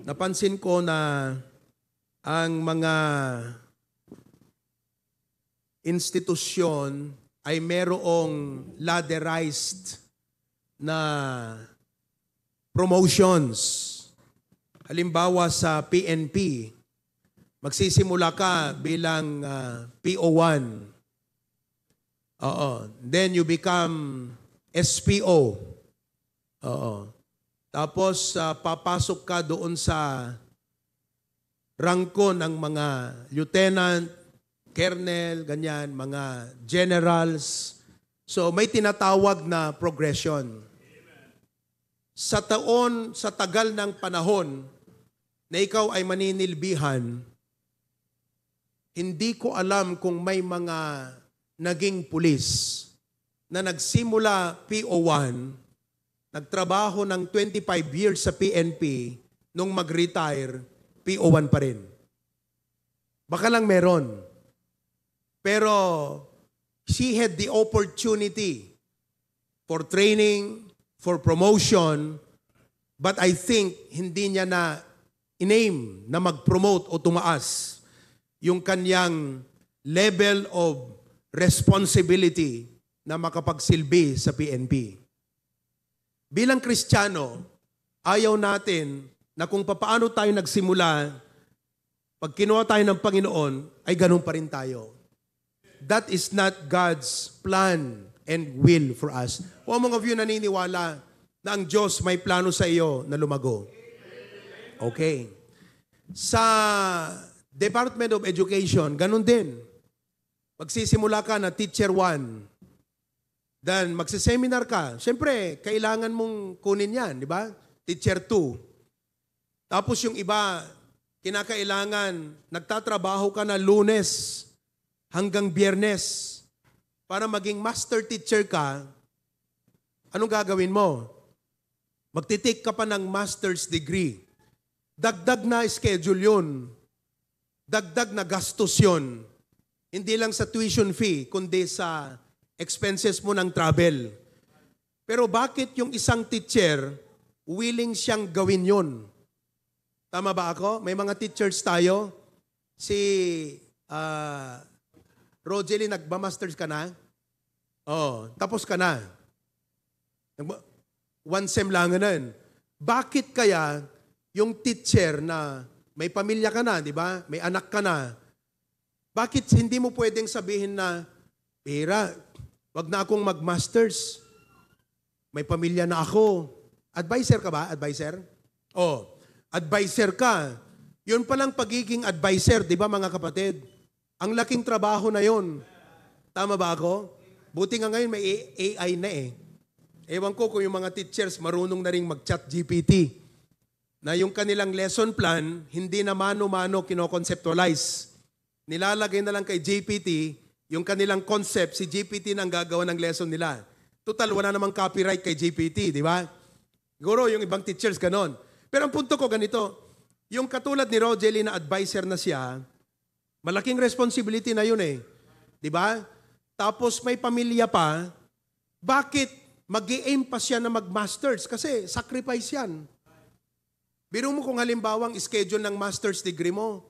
napansin ko na ang mga institusyon ay merong ladderized na promotions. Halimbawa sa PNP, magsisimula ka bilang PO1. Then you become SPO. Tapos papasok ka doon sa rangko ng mga lieutenant, colonel, ganyan, mga generals. So may tinatawag na progression. Sa tagal ng panahon na ikaw ay maninilbihan, hindi ko alam kung may mga naging pulis na nagsimula PO1, nagtrabaho ng 25 years sa PNP, nung mag-retire, PO1 pa rin. Baka lang meron. Pero she had the opportunity for training, for promotion, but I think hindi niya na in-aim na mag-promote o tumaas yung kanyang level of responsibility na makapagsilbi sa PNP. Bilang Kristiyano, ayaw natin na kung paano tayo nagsimula, pag kinuha tayo ng Panginoon, ay ganun pa rin tayo. That is not God's plan and will for us. O mga of you naniniwala na ang Diyos may plano sa iyo na lumago? Okay. Sa Department of Education, ganun din. Magsisimula ka na Teacher 1. Then magsiseminar ka. Siyempre, kailangan mong kunin yan, di ba? Teacher 2. Tapos yung iba, kinakailangan, nagtatrabaho ka na Lunes hanggang Biyernes para maging master teacher ka. Anong gagawin mo? Magtitake ka pa ng master's degree. Dagdag na schedule yun. Dagdag na gastos yun. Hindi lang sa tuition fee, kundi sa expenses mo ng travel. Pero bakit yung isang teacher, willing siyang gawin yun? Tama ba ako? May mga teachers tayo. Si Rogelyn, nagba-masters ka na? Tapos ka na. One sem lang na. Bakit kaya yung teacher na may pamilya ka na, di ba? May anak ka na. Bakit hindi mo pwedeng sabihin na, Pera, wag na akong mag-masters. May pamilya na ako. Advisor ka ba? Advisor? Advisor ka. Yun palang pagiging advisor, di ba mga kapatid? Ang laking trabaho na yun. Tama ba ako? Buti nga ngayon may AI na eh. Ewan ko kung yung mga teachers marunong na rin mag-chat GPT. Na yung kanilang lesson plan, hindi na mano-mano kinoconceptualize. Nilalagay na lang kay GPT, yung kanilang concept, si GPT na ang gagawa ng lesson nila. Total, wala namang copyright kay GPT, di ba? Siguro yung ibang teachers ganon. Pero ang punto ko ganito, yung katulad ni Rogelyn na advisor na siya, malaking responsibility na yun eh. Di ba? Tapos may pamilya pa, bakit mag-i-aim pa siya na mag-masters? Kasi sacrifice yan. Biro mo kung halimbawang schedule ng master's degree mo,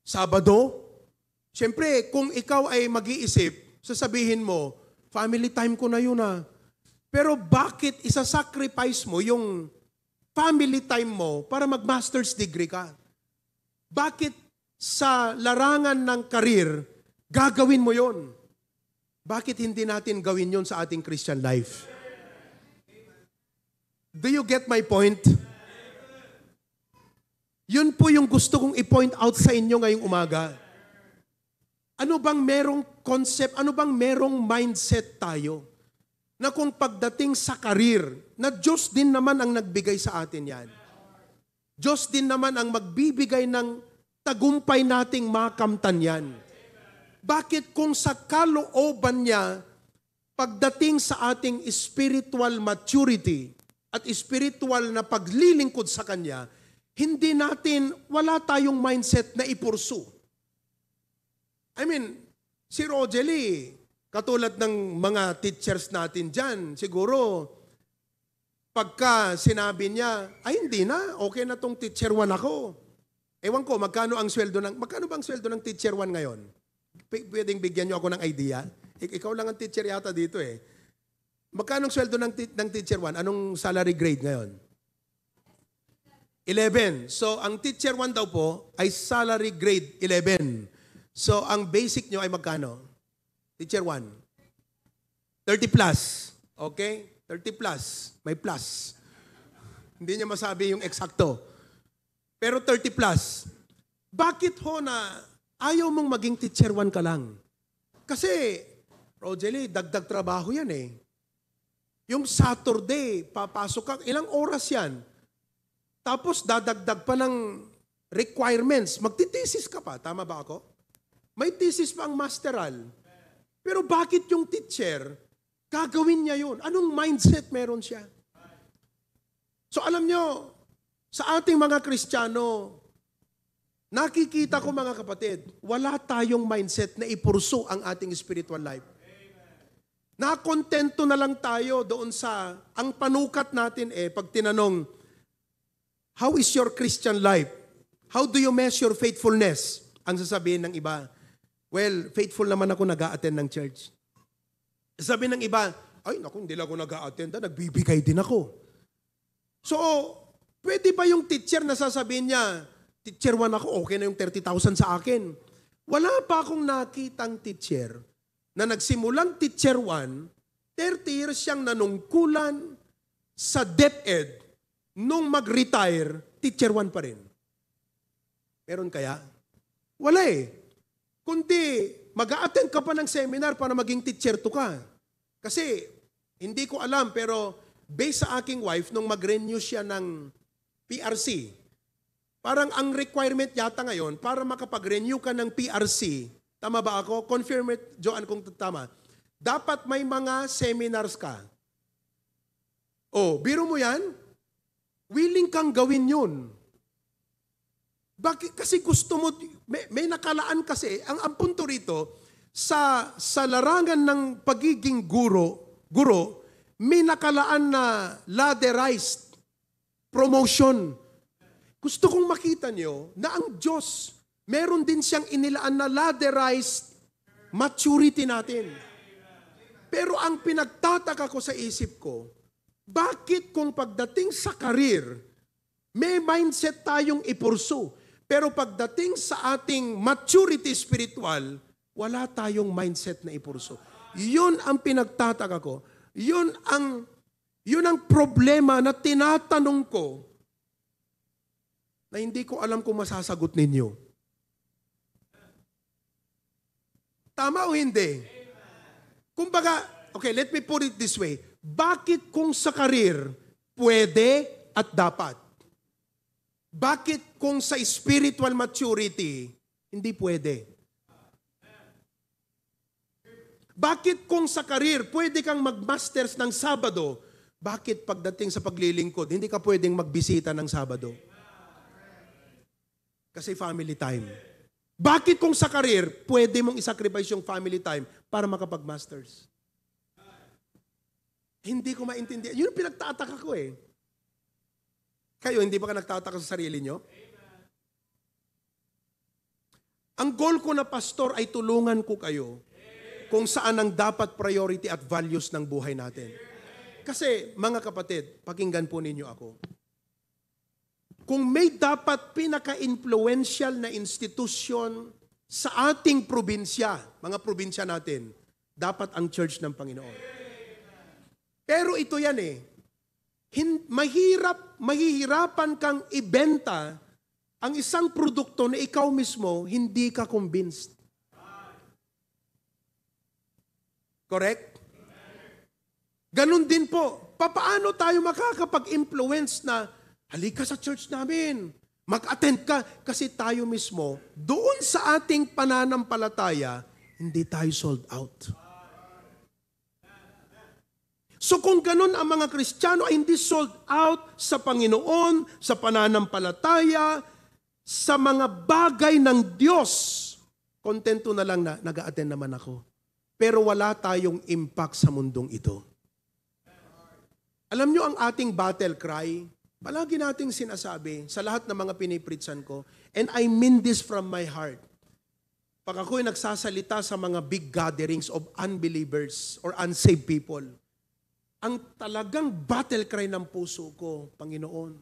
Sabado, siyempre kung ikaw ay mag-iisip, sasabihin mo, family time ko na yun ah. Pero bakit isa-sacrifice mo yung family time mo para mag-master's degree ka? Bakit sa larangan ng karir, gagawin mo yon? Bakit hindi natin gawin yon sa ating Christian life? Do you get my point? Yun po yung gusto kong i-point out sa inyo ngayong umaga. Ano bang merong concept, ano bang merong mindset tayo na kung pagdating sa karir, na Diyos din naman ang nagbigay sa atin yan. Diyos din naman ang magbibigay ng tagumpay nating makamtan yan. Bakit kung sa kalooban niya, pagdating sa ating spiritual maturity at spiritual na paglilingkod sa Kanya, hindi natin, wala tayong mindset na ipursu. I mean, si Rogelyn, katulad ng mga teachers natin dyan, siguro, Pagka sinabi niya, ay hindi na, okay na tong teacher 1 ako. Ewan ko, magkano ba ang sweldo ng teacher 1 ngayon? Pwedeng bigyan niyo ako ng idea? Ikaw lang ang teacher yata dito eh. Magkano ang sweldo ng teacher 1? Anong salary grade ngayon? 11. So, ang teacher 1 daw po ay salary grade 11. So, ang basic nyo ay magkano? Teacher 1? 30 plus. Okay? 30 plus. May plus. Hindi niya masabi yung eksakto. Pero 30 plus. Bakit ho na ayaw mong maging teacher 1 ka lang? Kasi, Rogelio, dagdag trabaho yan eh. Yung Saturday, papasok ka, ilang oras yan? Tapos dadagdag pa ng requirements. Magtitesis ka pa. Tama ba ako? May thesis pa ang masteral. Pero bakit yung teacher, gagawin niya yun? Anong mindset meron siya? So alam nyo, sa ating mga Kristiyano, nakikita ko mga kapatid, wala tayong mindset na ipursu ang ating spiritual life. Nakontento na lang tayo doon sa, ang panukat natin pag tinanong, how is your Christian life? How do you measure faithfulness? Ang sasabihin ng iba, well, faithful naman ako nag-a-attend ng church. Sabi ng iba, ay naku, hindi lang ako nag-a-attend, nagbibigay din ako. So, pwede ba yung teacher na sasabihin niya, teacher 1 ako, okay na yung 30,000 sa akin? Wala pa akong nakitang teacher na nagsimulang teacher 1, 30 years siyang nanungkulan sa DepEd, nung mag-retire, teacher 1 pa rin. Meron kaya? Wala eh. Kundi, mag-a-attend ka pa ng seminar para maging teacher 2 ka. Kasi, hindi ko alam, pero based sa aking wife, nung mag-renew siya ng PRC, parang ang requirement yata ngayon, para makapag-renew ka ng PRC, tama ba ako? Confirm it, Joanne, kung tama. Dapat may mga seminars ka. Oh, biro mo yan? Willing kang gawin yun. Bakit? Kasi gusto mo, may nakalaan kasi, ang punto rito, sa larangan ng pagiging guro, may nakalaan na ladderized promotion. Gusto kong makita nyo na ang Diyos, meron din siyang inilaan na ladderized maturity natin. Pero ang pinagtataka ko sa isip ko, bakit kung pagdating sa career, may mindset tayong ipursu, pero pagdating sa ating maturity spiritual, wala tayong mindset na ipursu. Yun ang pinagtataka ko. Yun ang problema na tinatanong ko na hindi ko alam kung masasagot ninyo. Tama o hindi? Kumbaga, okay, let me put it this way. Bakit kung sa karir, pwede at dapat? Bakit kung sa spiritual maturity, hindi pwede? Bakit kung sa karir, pwede kang mag-masters ng Sabado, bakit pagdating sa paglilingkod, hindi ka pwedeng magbisita ng Sabado? Kasi family time. Bakit kung sa karir, pwede mong isacrifice yung family time para makapag-masters? Hindi ko maintindihan. Yun pinagtataka ko eh. Kayo, hindi ba ka nagtataka sa sarili nyo? Ang goal ko na pastor ay tulungan ko kayo kung saan ang dapat priority at values ng buhay natin. Kasi, mga kapatid, pakinggan po ninyo ako. Kung may dapat pinaka-influential na institusyon sa ating probinsya, mga probinsya natin, dapat ang church ng Panginoon. Pero ito yan eh, mahihirapan kang ibenta ang isang produkto na ikaw mismo hindi ka convinced. Correct? Ganon din po, papaano tayo makakapag-influence na halika sa church namin, mag-attend ka, kasi tayo mismo, doon sa ating pananampalataya, hindi tayo sold out. So kung ganun ang mga Kristiyano ay hindi sold out sa Panginoon, sa pananampalataya, sa mga bagay ng Diyos, kontento na lang na nag-a-attend naman ako. Pero wala tayong impact sa mundong ito. Alam nyo ang ating battle cry, palagi nating sinasabi sa lahat ng mga pinipritsan ko, and I mean this from my heart. Pag ako'y nagsasalita sa mga big gatherings of unbelievers or unsaved people, ang talagang battle cry ng puso ko, Panginoon,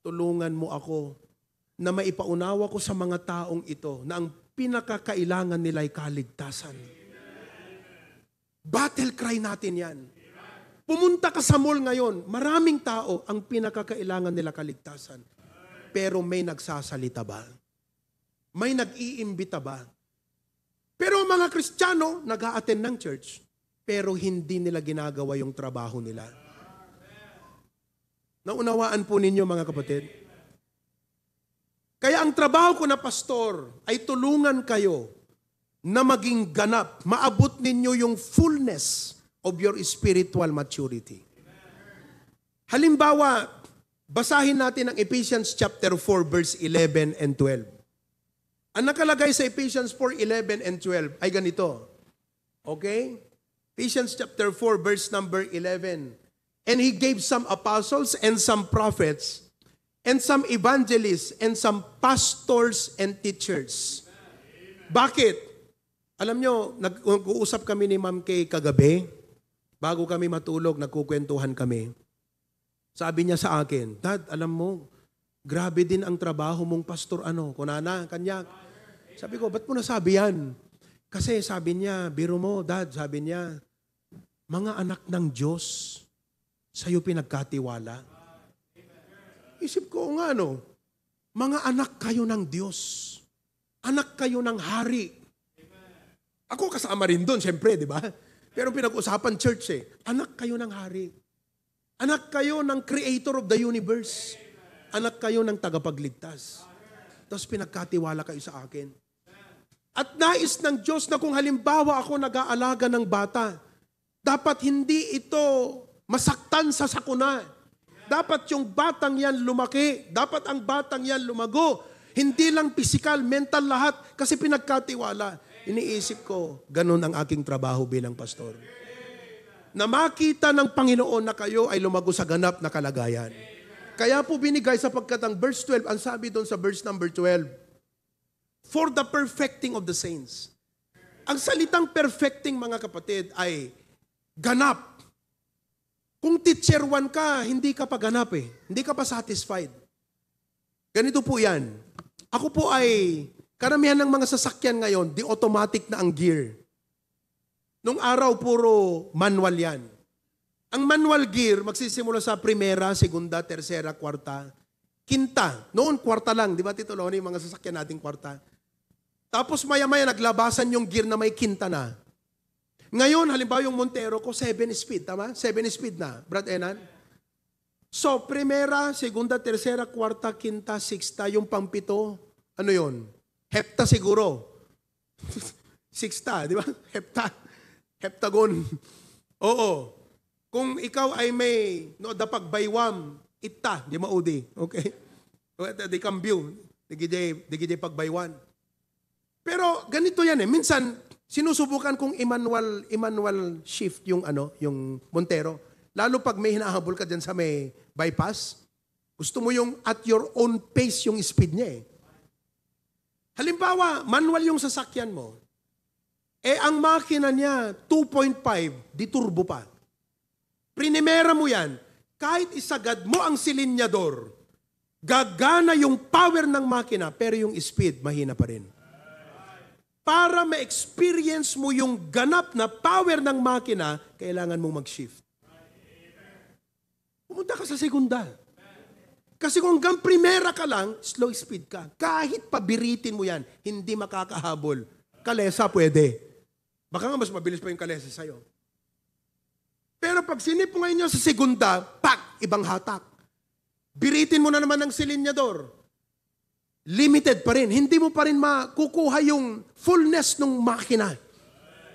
tulungan mo ako na maipaunawa ko sa mga taong ito na ang pinakakailangan nila ay kaligtasan. Battle cry natin yan. Pumunta ka sa mall ngayon, maraming tao ang pinakakailangan nila kaligtasan. Pero may nagsasalita ba? May nag-iimbita ba? Pero mga Kristiyano, nag-a-attend ng church, pero hindi nila ginagawa yung trabaho nila. Naunawaan po ninyo mga kapatid? Kaya ang trabaho ko na pastor ay tulungan kayo na maging ganap, maabot ninyo yung fullness of your spiritual maturity. Halimbawa, basahin natin ang Ephesians chapter 4 verse 11 and 12. Ang nakalagay sa Ephesians 4:11 and 12 ay ganito. Okay? Ephesians chapter 4 verse number 11. And He gave some apostles and some prophets and some evangelists and some pastors and teachers. Bakit? Alam nyo, nag-uusap kami ni Ma'am Kay kagabi. Bago kami matulog, nagkukwentuhan kami. Sabi niya sa akin, Dad, alam mo, grabe din ang trabaho mong pastor, kunana, kanyak. Sabi ko, ba't mo nasabi yan? Kasi sabi niya, biro mo, Dad, sabi niya, mga anak ng Diyos, sa'yo pinagkatiwala. Isip ko nga, mga anak kayo ng Diyos. Anak kayo ng hari. Ako kasama rin doon, siyempre, di ba? Pero pinag-usapan church Anak kayo ng hari. Anak kayo ng creator of the universe. Anak kayo ng tagapagligtas. Tapos pinagkatiwala kayo sa akin. At nais ng Diyos na kung halimbawa ako nag-aalaga ng bata, dapat hindi ito masaktan sa sakuna. Dapat yung batang yan lumaki. Dapat ang batang yan lumago. Hindi lang physical, mental lahat. Kasi pinagkatiwala. Iniisip ko, ganun ang aking trabaho bilang pastor. Na makita ng Panginoon na kayo ay lumago sa ganap na kalagayan. Kaya po binigay sapagkat ang verse 12, ang sabi doon sa verse number 12, for the perfecting of the saints. Ang salitang perfecting, mga kapatid, ay ganap. Kung teacher 1 ka, hindi ka pa ganap Hindi ka pa satisfied. Ganito po yan. Ako po ay karamihan ng mga sasakyan ngayon, di automatic na ang gear. Nung araw, puro manual yan. Ang manual gear, magsisimula sa primera, segunda, tersera, kwarta, kinta. Noon, kwarta lang. Di ba, Tito Loni, mga sasakyan nating kwarta. Tapos maya-maya, naglabasan yung gear na may kinta na. Ngayon, halimbawa yung Montero ko, 7 speed. Tama? 7 speed na. Brad Enan? So, primera, segunda, tersera, kwarta, kinta, sixta, yung pampito, ano yun? Hepta siguro. Sixta, di ba? Heptagon. Oo. Kung ikaw ay may dapag baywam, itta, di maudi. Okay? Di cambio. Di pagbaywan. Pero ganito yan Minsan, sinusubukan kong Emmanuel shift yung Montero. Lalo pag may hinahabol ka dyan sa may bypass, gusto mo yung at your own pace yung speed niya Halimbawa, manual yung sasakyan mo. Ang makina niya, 2.5, di turbo pa. Primera mo yan, kahit isagad mo ang silinyador, gagana yung power ng makina, pero yung speed, mahina pa rin. Para ma-experience mo yung ganap na power ng makina, kailangan mong mag-shift. Pumunta ka sa segunda. Kasi kung hanggang primera ka lang, slow speed ka. Kahit pabiritin mo yan, hindi makakahabol. Kalesa pwede. Baka nga mas mabilis pa yung kalesa sa'yo. Pero pag sinipungan nyo sa segunda, ibang hatak. Biritin mo na naman ang silinyador. Limited pa rin. Hindi mo pa rin makukuha yung fullness ng makina.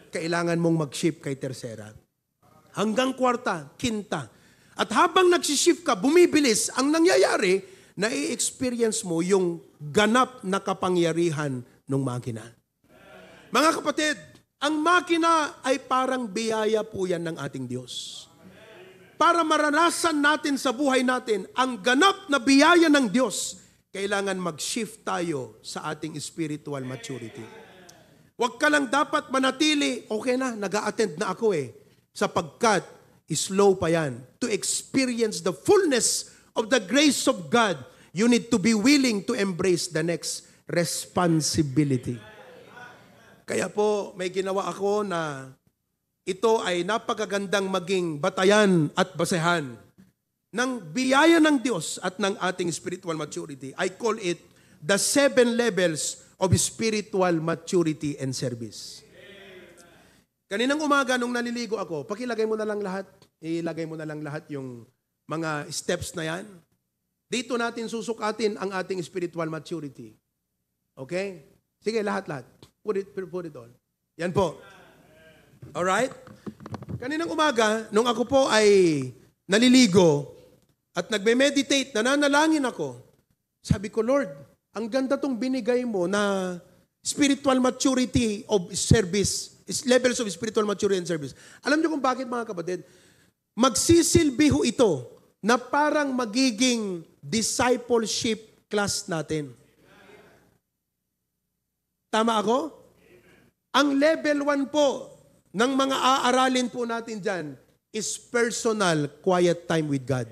Kailangan mong mag-shift kay tersera. Hanggang kwarta, kinta. At habang nagsishift ka, bumibilis, ang nangyayari, na-experience mo yung ganap na kapangyarihan ng makina. Mga kapatid, ang makina ay parang biyaya po yan ng ating Diyos. para maranasan natin sa buhay natin ang ganap na biyaya ng Diyos, kailangan mag-shift tayo sa ating spiritual maturity. Huwag ka lang dapat manatili, okay na, nag-a-attend na ako sapagkat slow pa yan. To experience the fullness of the grace of God, you need to be willing to embrace the next responsibility. Kaya po, may ginawa ako na ito ay napakagandang maging batayan at basehan ng biyaya ng Diyos at ng ating spiritual maturity. I call it the 7 levels of spiritual maturity and service. Kaninang umaga nung naliligo ako, pakilagay mo na lang lahat, ilagay mo na lang lahat yung mga steps na yan. Dito natin susukatin ang ating spiritual maturity. Okay? Sige, lahat-lahat. Put it all. Yan po. Alright? Kaninang umaga, nung ako po ay naliligo at nagme-meditate, nananalangin ako, sabi ko, Lord, ang ganda tong binigay mo na spiritual maturity of service, levels of spiritual maturity and service. Alam niyo kung bakit, mga kapatid? Magsisilbi ho ito na parang magiging discipleship class natin. Tama ako? Ang level 1 po ng mga aaralin po natin dyan is personal quiet time with God.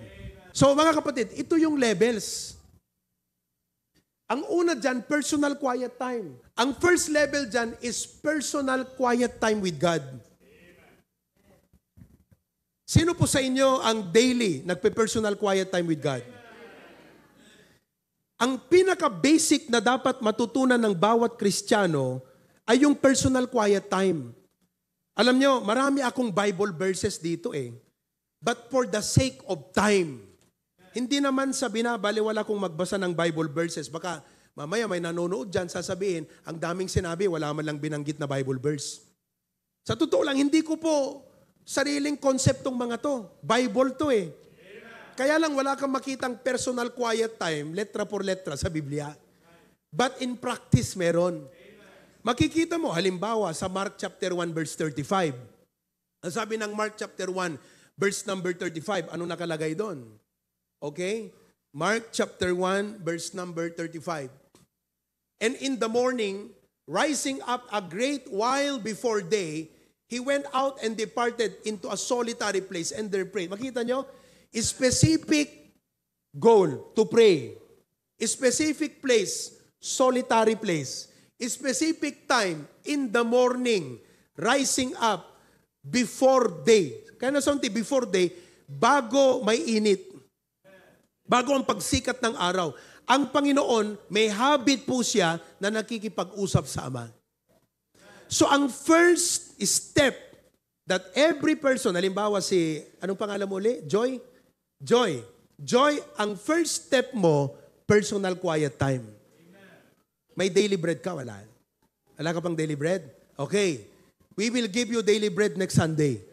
So mga kapatid, ito yung levels. Ang una dyan, personal quiet time. Ang first level dyan is personal quiet time with God. Sino po sa inyo ang daily nagpe-personal quiet time with God? Ang pinaka-basic na dapat matutunan ng bawat Kristiyano ay yung personal quiet time. Alam nyo, marami akong Bible verses dito But for the sake of time, hindi naman sa binabaliwala kong magbasa ng Bible verses. Baka mamaya may nanonood dyan, sasabihin, ang daming sinabi, wala man lang binanggit na Bible verse. Sa totoo lang, hindi ko po sariling konseptong mga to. Bible to Kaya lang wala kang makitang personal quiet time, letra por letra sa Biblia. But in practice, meron. Makikita mo, halimbawa, sa Mark chapter 1 verse 35. Ang sabi ng Mark chapter 1 verse number 35, ano nakalagay doon? Okay? Mark chapter 1 verse number 35. And in the morning, rising up a great while before day, he went out and departed into a solitary place and there prayed. Makita nyo? Specific goal to pray. Specific place, solitary place. Specific time in the morning, rising up before day. Kaya nasunti, before day, bago may init. Bago ang pagsikat ng araw. Ang Panginoon, may habit po siya na nakikipag-usap sa Ama. So ang first step that every person, halimbawa anong pangalan mo ulit? Joy? Joy, ang first step mo, personal quiet time. May daily bread ka? Wala. Wala ka pang daily bread? Okay. We will give you daily bread next Sunday.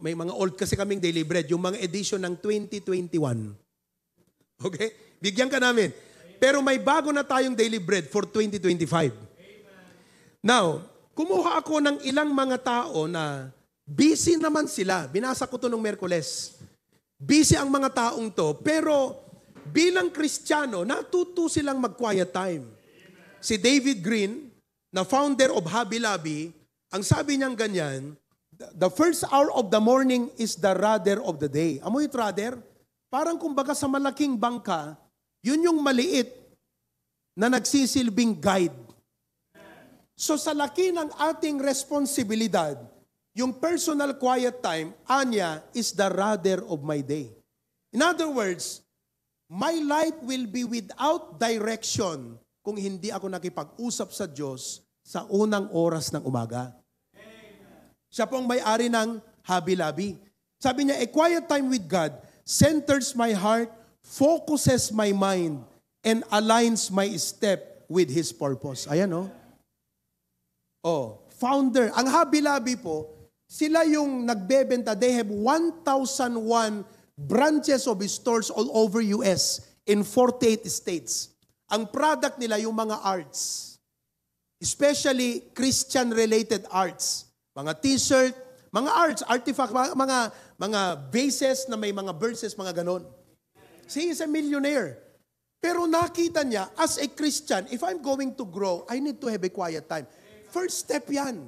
May mga old kasi kaming daily bread, yung mga edition ng 2021. Okay? Bigyan ka namin. Pero may bago na tayong daily bread for 2025. Now, kumuha ako ng ilang mga tao na busy naman sila. Binasa ko to nung Miyerkules. Busy ang mga taong to, pero bilang Kristiyano, natuto silang mag-quiet time. Si David Green, na founder of Hobby Lobby, ang sabi niyang ganyan, the first hour of the morning is the rudder of the day. Amoy it rudder? Parang kumbaga sa malaking bangka, yun yung maliit na nagsisilbing guide. So sa laki ng ating responsibilidad, yung personal quiet time, anya, is the rudder of my day. In other words, my life will be without direction kung hindi ako nakipag-usap sa Diyos sa unang oras ng umaga. Siya pong may-ari ng Hobby Lobby. Sabi niya, a quiet time with God centers my heart, focuses my mind, and aligns my step with His purpose. Ayan, founder. Ang Hobby Lobby po, sila yung nagbebenta. They have 1,001 branches of stores all over US in 48 states. Ang product nila yung mga arts. Especially Christian-related arts. Mga t-shirt, Mga arts, artifact, mga vases na may mga verses, mga ganon. He is a millionaire. Pero nakita niya, as a Christian, if I'm going to grow, I need to have a quiet time. First step yan.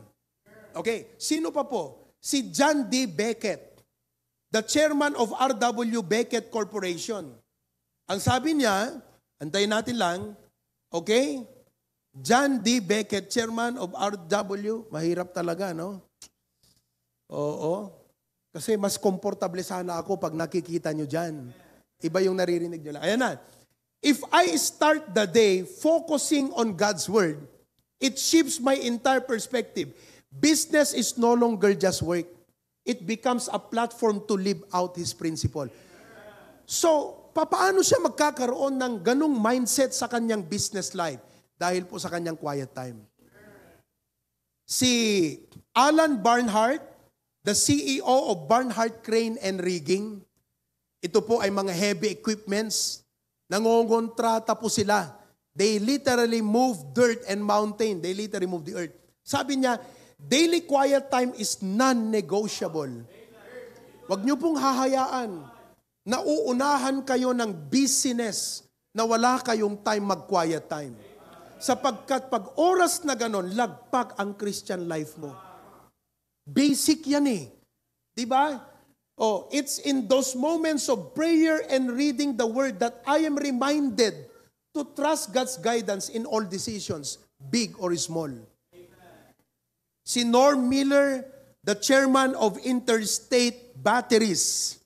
Okay, sino pa po? Si John D. Beckett, the chairman of R.W. Beckett Corporation. Ang sabi niya, antayin natin lang, okay? John D. Beckett, chairman of R.W. Mahirap talaga, no? Oo. Kasi mas komportable sana ako pag nakikita nyo dyan. Iba yung naririnig nyo lang. Ayan na. If I start the day focusing on God's Word, it shifts my entire perspective. Business is no longer just work. It becomes a platform to live out His principle. So, paano siya magkakaroon ng ganong mindset sa kanyang business life? Dahil po sa kanyang quiet time. Si Alan Barnhart, the CEO of Barnhart Crane and Rigging, ito po ay mga heavy equipments. Nangongontrata po sila. They literally move dirt and mountain. They literally move the earth. Sabi niya, daily quiet time is non-negotiable. Huwag niyo pong hahayaan na uunahan kayo ng business na wala kayong time mag-quiet time. Sapagkat pag oras na ganon, lagpak ang Christian life mo. Basic yan eh. Diba? Oh, it's in those moments of prayer and reading the Word that I am reminded to trust God's guidance in all decisions, big or small. Si Norm Miller, the chairman of Interstate Batteries.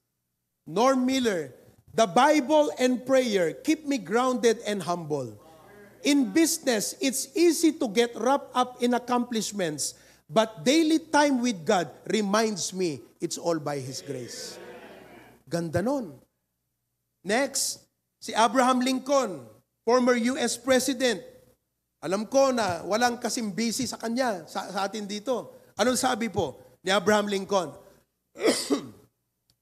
Norm Miller, the Bible and prayer keep me grounded and humble. In business, it's easy to get wrapped up in accomplishments, but daily time with God reminds me it's all by His grace. Ganda nun. Next, si Abraham Lincoln, former U.S. President. Alam ko na walang kasing busy sa kanya, sa atin dito. Anong sabi po ni Abraham Lincoln?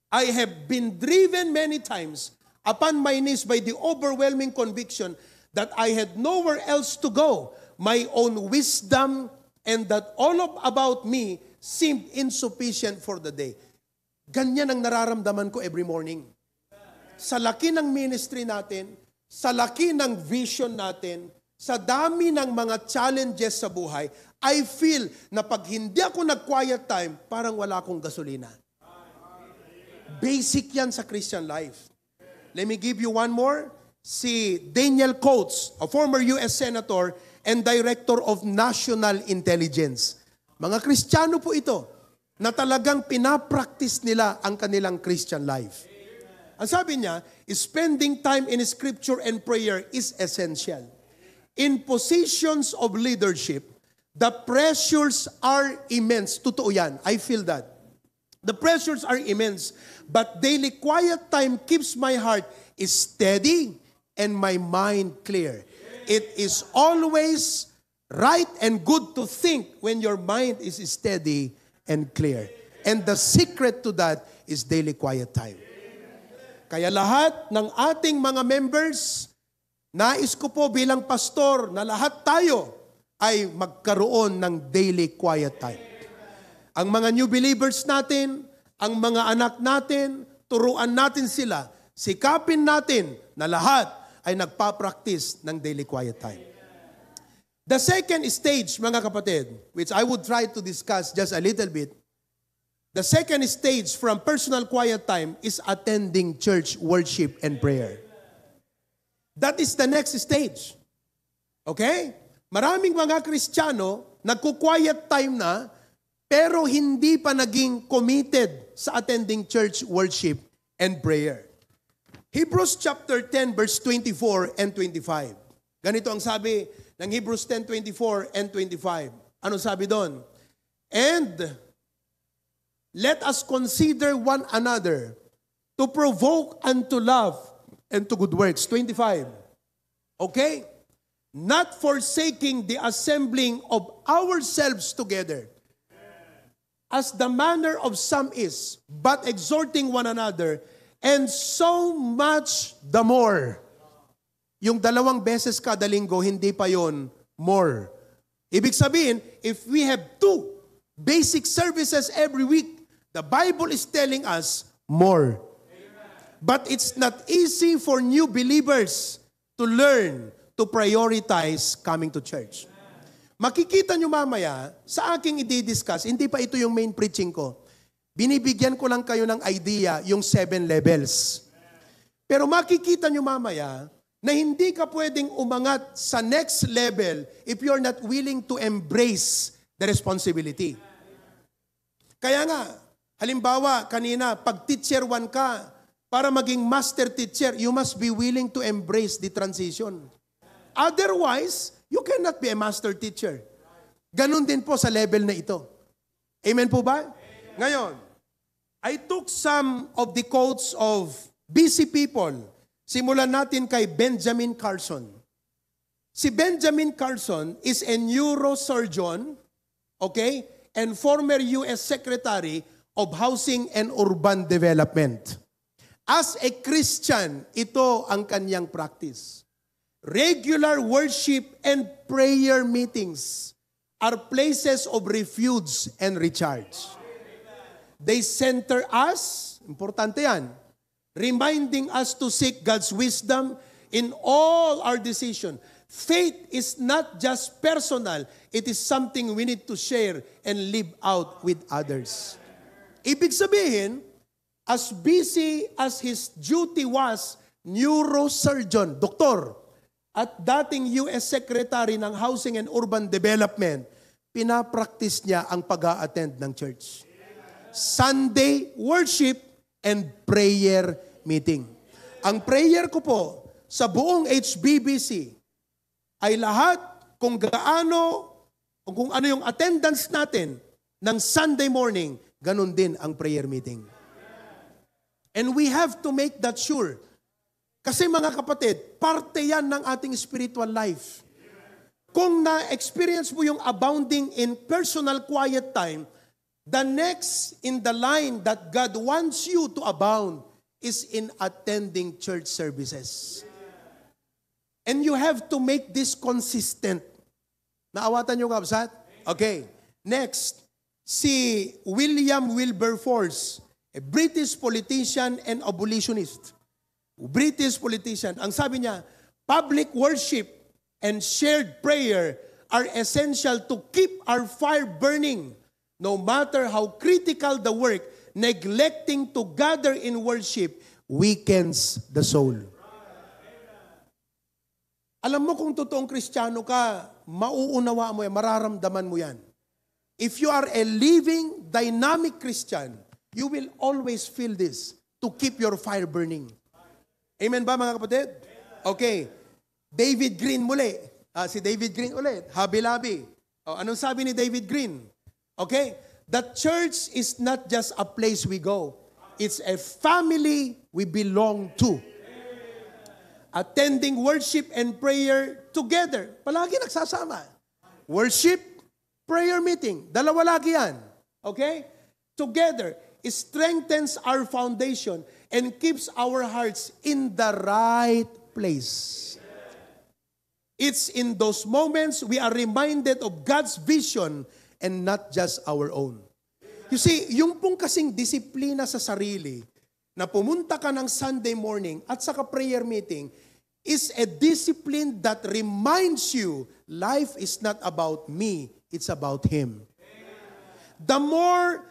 I have been driven many times upon my knees by the overwhelming conviction that I had nowhere else to go. My own wisdom and that all about me seemed insufficient for the day. Ganyan ang nararamdaman ko every morning. Sa laki ng ministry natin, sa laki ng vision natin, sa dami ng mga challenges sa buhay, I feel na pag hindi ako nag-quiet time, parang wala akong gasolina. Basic yan sa Christian life. Let me give you one more. Si Daniel Coates, a former U.S. Senator and Director of National Intelligence. Mga Kristiyano po ito na talagang pinapractice nila ang kanilang Christian life. Ang sabi niya, spending time in Scripture and prayer is essential. In positions of leadership, the pressures are immense. Totoo yan. I feel that. The pressures are immense, but daily quiet time keeps my heart steady and my mind clear. It is always right and good to think when your mind is steady and clear. And the secret to that is daily quiet time. Kaya lahat ng ating mga members, nais ko po bilang pastor na lahat tayo ay magkaroon ng daily quiet time. Ang mga new believers natin, ang mga anak natin, turuan natin sila, sikapin natin na lahat ay nagpa-practice ng daily quiet time. The second stage, mga kapatid, which I would try to discuss just a little bit, the second stage from personal quiet time is attending church worship and prayer. That is the next stage. Okay? Maraming mga Kristiyano, nagku-quiet time na, pero hindi pa naging committed sa attending church worship and prayer. Hebrews chapter 10 verse 24 and 25. Ganito ang sabi ng Hebrews 10:24 and 25. Ano sabi doon? And let us consider one another to provoke unto love and to good works. 25. Okay? Not forsaking the assembling of ourselves together, as the manner of some is, but exhorting one another, and so much the more. Yung 2 beses kada linggo, hindi pa yon more. Ibig sabihin, if we have 2 basic services every week. The Bible is telling us more. But it's not easy for new believers to learn to prioritize coming to church. Makikita nyo mamaya, sa aking i-discuss, hindi pa ito yung main preaching ko. Binibigyan ko lang kayo ng idea, yung 7 levels. Pero makikita nyo mamaya, na hindi ka pwedeng umangat sa next level if you're not willing to embrace the responsibility. Kaya nga, halimbawa, kanina, pag teacher 1 ka, para maging master teacher, you must be willing to embrace the transition. Otherwise, you cannot be a master teacher. Ganon din po sa level na ito. Amen po ba? Amen. Ngayon, I took some of the quotes of busy people. Simulan natin kay Benjamin Carson. Si Benjamin Carson is a neurosurgeon, okay, and former U.S. Secretary of Housing and Urban Development. As a Christian, ito ang kanyang practice. Regular worship and prayer meetings are places of refuge and recharge. They center us, importante yan, reminding us to seek God's wisdom in all our decisions. Faith is not just personal, it is something we need to share and live out with others. Ibig sabihin, as busy as his duty was, neurosurgeon, doktor, at dating U.S. Secretary ng Housing and Urban Development, pinapractice niya ang pag-a-attend ng church. Sunday worship and prayer meeting. Ang prayer ko po sa buong HBBC ay lahat kung ano yung attendance natin ng Sunday morning, ganun din ang prayer meeting. And we have to make that sure. Kasi mga kapatid, parte yan ng ating spiritual life. Kung na-experience mo yung abounding in personal quiet time, the next in the line that God wants you to abound is in attending church services. And you have to make this consistent. Naawatan nyo kapsat? Okay. Next, si William Wilberforce, a British politician and abolitionist. British politician. Ang sabi niya, public worship and shared prayer are essential to keep our fire burning. No matter how critical the work, neglecting to gather in worship weakens the soul. Alam mo kung totoong Kristiyano ka, mauunawa mo yan, mararamdaman mo yan. If you are a living, dynamic Christian, you will always feel this to keep your fire burning. Amen ba mga kapatid? Okay. David Green muli. Si David Green ulit. Habi-labi. Anong sabi ni David Green? Okay? The church is not just a place we go. It's a family we belong to. Attending worship and prayer together. Palagi nagsasama. Worship, prayer meeting. Dalawa lagi yan. Okay? Together. It strengthens our foundation and keeps our hearts in the right place. It's in those moments we are reminded of God's vision and not just our own. You see, yung pong kasing disiplina sa sarili, na pumunta ka ng Sunday morning at saka prayer meeting, is a discipline that reminds you, life is not about me, it's about Him. The more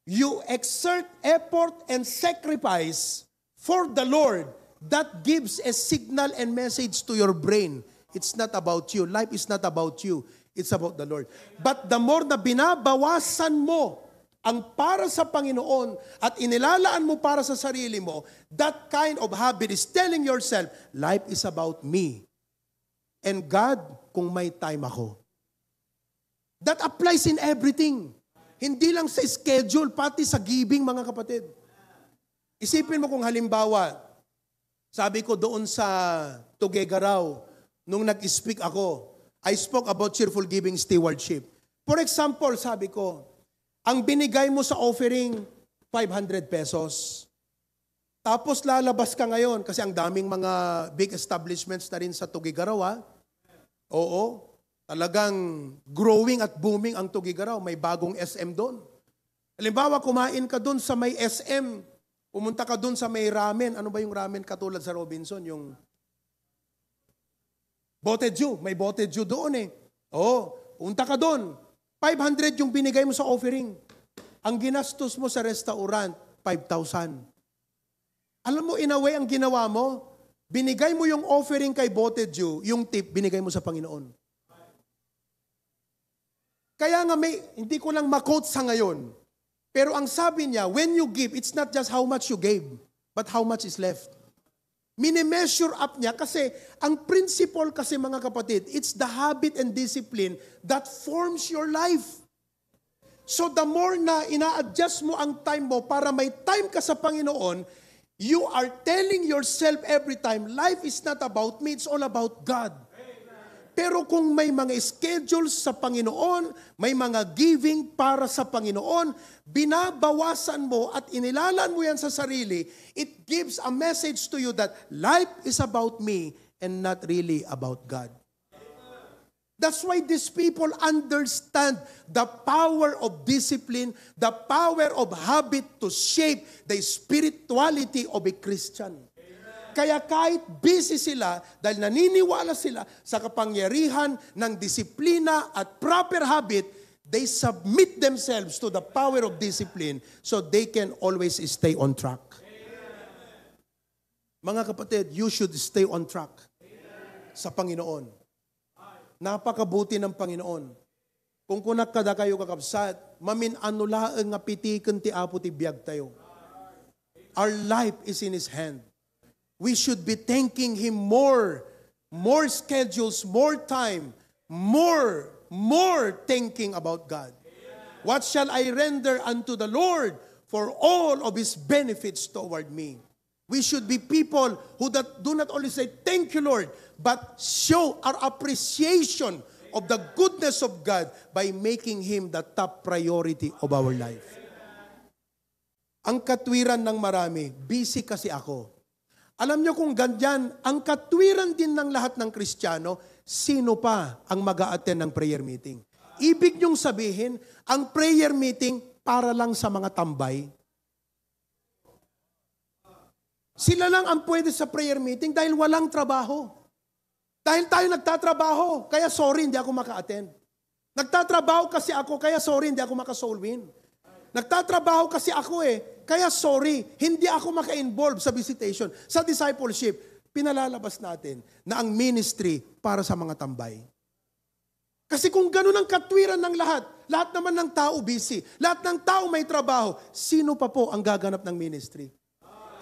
you exert effort and sacrifice for the Lord, that gives a signal and message to your brain. It's not about you. Life is not about you. It's about the Lord. But the more na binabawasan mo ang para sa Panginoon at inilalaan mo para sa sarili mo, that kind of habit is telling yourself, life is about me. And God, kung may time ako. That applies in everything. Hindi lang sa schedule, pati sa giving, mga kapatid. Isipin mo kung halimbawa, sabi ko doon sa Tuguegarao, nung nag-speak ako, I spoke about cheerful giving stewardship. For example, sabi ko, ang binigay mo sa offering, 500 pesos. Tapos lalabas ka ngayon, kasi ang daming mga big establishments na rin sa Tuguegarao, Oo. talagang growing at booming ang Tugigaraw. May bagong SM doon. Halimbawa, kumain ka doon sa may SM, pumunta ka doon sa may ramen. Ano ba yung ramen katulad sa Robinson? Yung Boteju. May Boteju doon eh. Oo, punta ka doon. 500 yung binigay mo sa offering. Ang ginastos mo sa restaurant, 5,000. Alam mo, in a way, ang ginawa mo, binigay mo yung offering kay Boteju, yung tip, binigay mo sa Panginoon. Kaya nga hindi ko lang ma-quote sa ngayon. Pero ang sabi niya, when you give, it's not just how much you gave, but how much is left. Mini-measure up niya kasi ang principle kasi mga kapatid, it's the habit and discipline that forms your life. So the more na ina-adjust mo ang time mo para may time ka sa Panginoon, you are telling yourself every time, life is not about me, it's all about God. Pero kung may mga schedules sa Panginoon, may mga giving para sa Panginoon, binabawasan mo at inilalaan mo yan sa sarili, it gives a message to you that life is about me and not really about God. That's why these people understand the power of discipline, the power of habit to shape the spirituality of a Christian. Kaya kahit busy sila, dahil naniniwala sila sa kapangyarihan ng disiplina at proper habit, they submit themselves to the power of discipline so they can always stay on track. Mga kapatid, you should stay on track sa Panginoon. Napakabuti ng Panginoon. Kung kunak kada kayo kakabsat, mamin anulaang nga pitiken ti apo ti biyag tayo. Our life is in His hand. We should be thanking Him more schedules, more time, more thinking about God. What shall I render unto the Lord for all of His benefits toward me? We should be people who do not only say, thank you, Lord, but show our appreciation of the goodness of God by making Him the top priority of our life. Ang katwiran ng marami, busy kasi ako. Alam nyo kung ganyan, ang katwiran din ng lahat ng Kristiyano, sino pa ang mag-a-attend ng prayer meeting? Ibig nyong sabihin, ang prayer meeting para lang sa mga tambay. Sila lang ang pwede sa prayer meeting dahil walang trabaho. Dahil tayo nagtatrabaho, kaya sorry, hindi ako maka-attend. Nagtatrabaho kasi ako, kaya sorry, hindi ako maka-soul win. Nagtatrabaho kasi ako kaya sorry, hindi ako maka-involve sa visitation. Sa discipleship, pinalalabas natin na ang ministry para sa mga tambay. Kasi kung ganun ang katwiran ng lahat naman ng tao busy, lahat ng tao may trabaho, sino pa po ang gaganap ng ministry?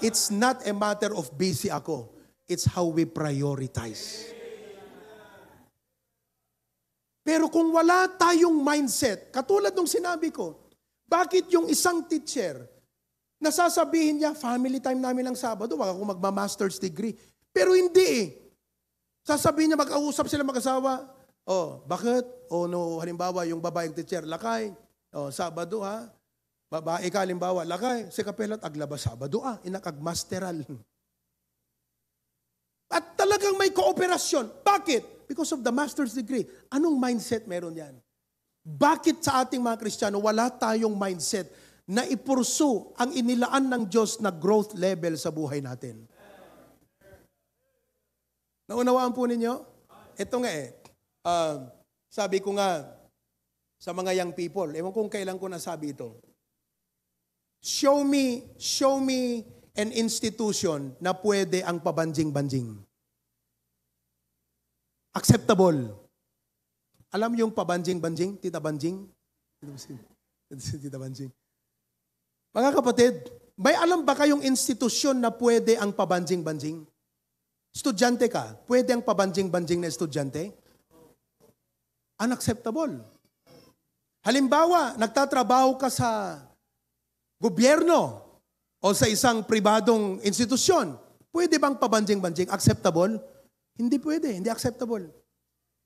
It's not a matter of busy ako. It's how we prioritize. Pero kung wala tayong mindset, katulad nung sinabi ko, bakit yung isang teacher, nasasabihin niya, family time namin ng Sabado, wag ako magma-master's degree. Pero hindi Sasabihin niya, mag-ausap sila mag-asawa. Bakit? No, halimbawa, yung babaeng teacher, lakay. Sabado ha. Babae ka, halimbawa, lakay. Si kapelat, aglaba Sabado inakagmasteral. At talagang may kooperasyon. Bakit? Because of the master's degree. Anong mindset meron yan? Bakit sa ating mga Kristiyano, wala tayong mindset na ipursu ang inilaan ng Diyos na growth level sa buhay natin? Naunawaan po ninyo? Ito nga sabi ko nga sa mga young people, ewan kung kailan ko nasabi ito. Show me an institution na pwede ang pabanjing-banjing. Acceptable. Alam yung pabanjing-banjing? Tita Banjing? Tita Banjing. Mga kapatid, may alam ba kayong institusyon na pwede ang pabanjing-banjing? Estudyante ka, pwede ang pabanjing-banjing na estudyante? Unacceptable. Halimbawa, nagtatrabaho ka sa gobyerno o sa isang pribadong institusyon, pwede bang pabanjing-banjing? Acceptable? Hindi pwede, hindi acceptable.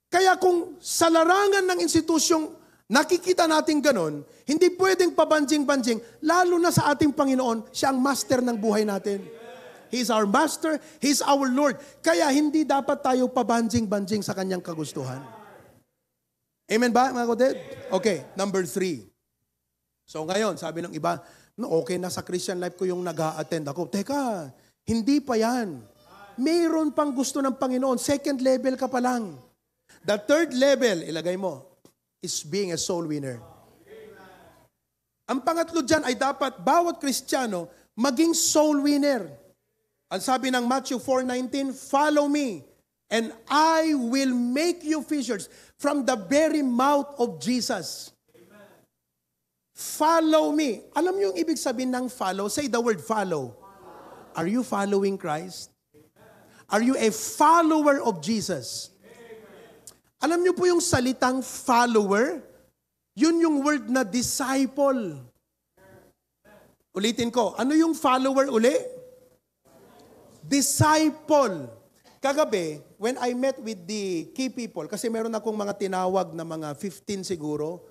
Kaya kung sa larangan ng institusyong nakikita natin ganon, hindi pwedeng pabanjing-banjing, lalo na sa ating Panginoon, siya ang master ng buhay natin. He is our master, He is our Lord. Kaya hindi dapat tayo pabanjing-banjing sa kanyang kagustuhan. Amen ba, mga kapatid? Okay, number 3. So ngayon, sabi ng iba, no, okay na sa Christian life ko yung nag-a-attend ako. Teka, hindi pa yan. Mayroon pang gusto ng Panginoon. Second level ka pa lang. The third level, ilagay mo, is being a soul winner. Ang pangatlo dyan ay dapat bawat Kristiyano maging soul winner. Ang sabi ng Matthew 4:19, follow me and I will make you fishers from the very mouth of Jesus. Follow me. Alam niyo yung ibig sabihin ng follow? Say the word follow. Are you following Christ? Are you a follower of Jesus? Alam niyo po yung salitang follower? Yun yung word na disciple. Ulitin ko, ano yung follower uli? Disciple. Kagabi, when I met with the key people, kasi meron akong mga tinawag na mga 15 siguro,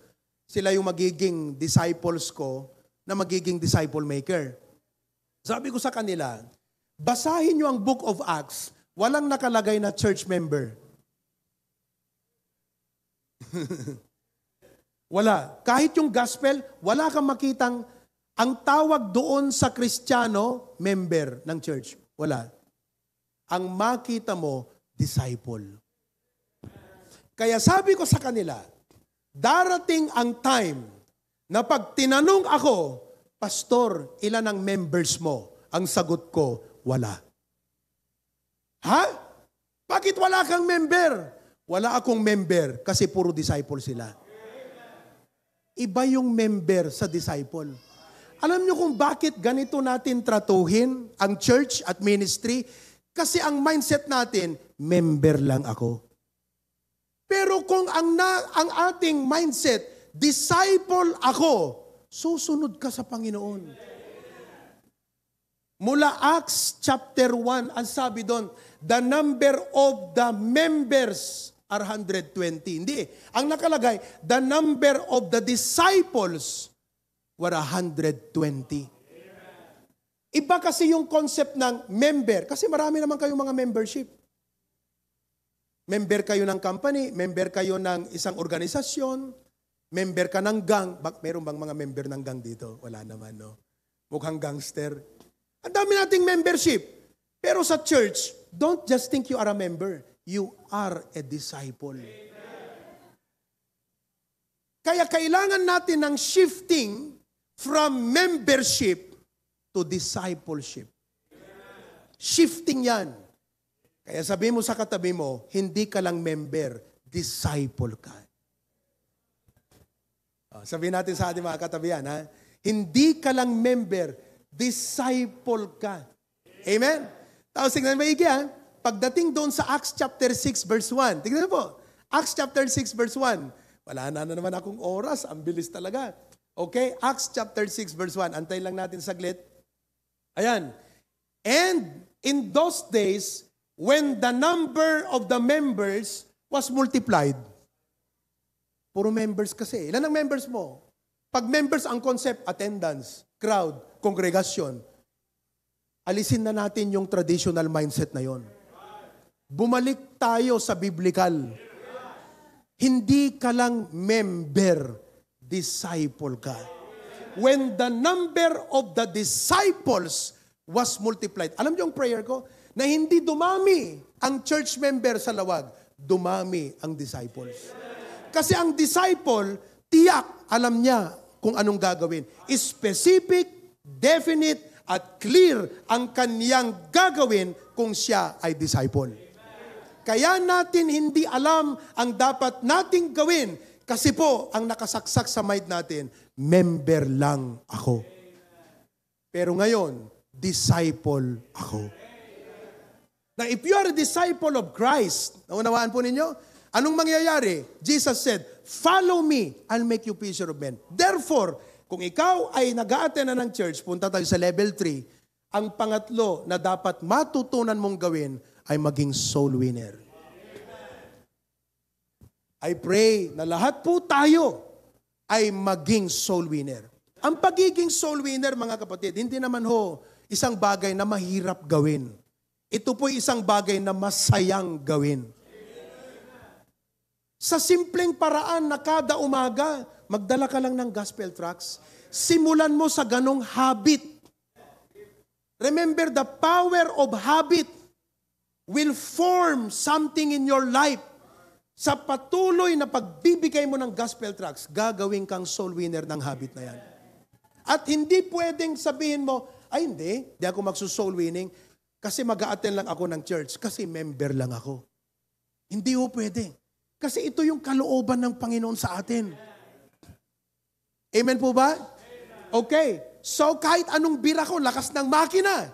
sila yung magiging disciples ko na magiging disciple maker. Sabi ko sa kanila, basahin nyo ang Book of Acts, walang nakalagay na church member. Wala. Kahit yung gospel, wala kang makitang ang tawag doon sa Kristiyano, member ng church. Wala. Ang makita mo, disciple. Kaya sabi ko sa kanila, darating ang time na pag tinanong ako, Pastor, ilan ang members mo? Ang sagot ko, wala. Ha? Bakit wala kang member? Wala akong member kasi puro disciple sila. Iba yung member sa disciple. Alam niyo kung bakit ganito natin tratuhin ang church at ministry? Kasi ang mindset natin, member lang ako. Pero kung ang ating mindset, disciple ako, susunod ka sa Panginoon. Mula Acts chapter 1, ang sabi doon, the number of the members are 120. Hindi. Ang nakalagay, the number of the disciples were 120. Iba kasi yung concept ng member. Kasi marami naman kayong mga membership. Member kayo ng company, member kayo ng isang organisasyon, member ka ng gang. Meron bang mga member ng gang dito? Wala naman, no? Mukhang gangster. Ang dami nating membership. Pero sa church, don't just think you are a member. You are a disciple. Kaya kailangan natin ng shifting from membership to discipleship. Shifting yan. Kaya sabi mo sa katabi mo, hindi ka lang member, disciple ka. Sabihin natin sa ating mga katabihan, ha? Hindi ka lang member, disciple ka. Amen? Tapos tingnan maigi, ha? Pagdating doon sa Acts chapter 6 verse 1, tingnan po, Acts chapter 6 verse 1, wala na naman akong oras, ang bilis talaga. Okay, Acts chapter 6 verse 1, antayin lang natin saglit. Ayan, and in those days, when the number of the members was multiplied, puro members kasi. Ilan ang members mo? Pag members ang concept, attendance, crowd, congregation, alisin na natin yung traditional mindset na yon. Bumalik tayo sa biblical. Hindi ka lang member, disciple ka. When the number of the disciples was multiplied, alam niyo yung prayer ko? Na hindi dumami ang church member sa Lawag, dumami ang disciples. Kasi ang disciple, tiyak, alam niya kung anong gagawin. Specific, definite, at clear ang kaniyang gagawin kung siya ay disciple. Kaya natin hindi alam ang dapat nating gawin kasi po ang nakasaksak sa mind natin, member lang ako. Pero ngayon, disciple ako. Now, if you are a disciple of Christ, naunawaan po ninyo, anong mangyayari? Jesus said, follow me, I'll make you fisher of men. Therefore, kung ikaw ay nag-a-attend na ng church, punta tayo sa level 3, ang pangatlo na dapat matutunan mong gawin ay maging soul winner. I pray na lahat po tayo ay maging soul winner. Ang pagiging soul winner, mga kapatid, hindi naman isang bagay na mahirap gawin. Ito po isang bagay na masayang gawin. Sa simpleng paraan na kada umaga, magdala ka lang ng gospel tracts. Simulan mo sa ganong habit. Remember, the power of habit will form something in your life. Sa patuloy na pagbibigay mo ng gospel tracts, gagawin kang soul winner ng habit na yan. At hindi pwedeng sabihin mo, ay hindi ako magsusoul winning kasi mag-a-attend lang ako ng church, kasi member lang ako. Hindi ho pwede. Kasi ito yung kalooban ng Panginoon sa atin. Amen po ba? Okay. So kahit anong bira ko, lakas ng makina,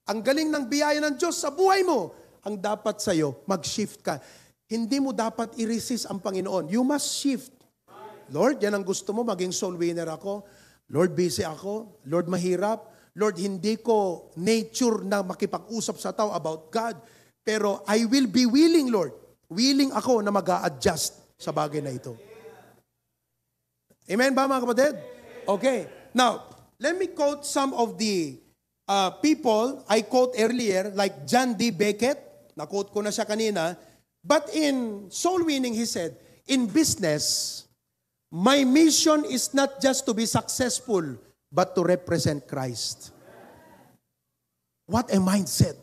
ang galing ng biyaya ng Diyos sa buhay mo, ang dapat sa'yo, mag-shift ka. Hindi mo dapat i-resist ang Panginoon. You must shift. Lord, yan ang gusto mo, maging soul winner ako. Lord, busy ako. Lord, mahirap. Lord, hindi ko nature na makipag-usap sa tao about God. Pero I will be willing, Lord. Willing ako na mag-a-adjust sa bagay na ito. Amen ba, mga kapatid? Okay. Now, let me quote some of the people I quote earlier, like John D. Beckett. Na-quote ko na siya kanina. But in soul winning, he said, in business, my mission is not just to be successful, but to represent Christ. What a mindset.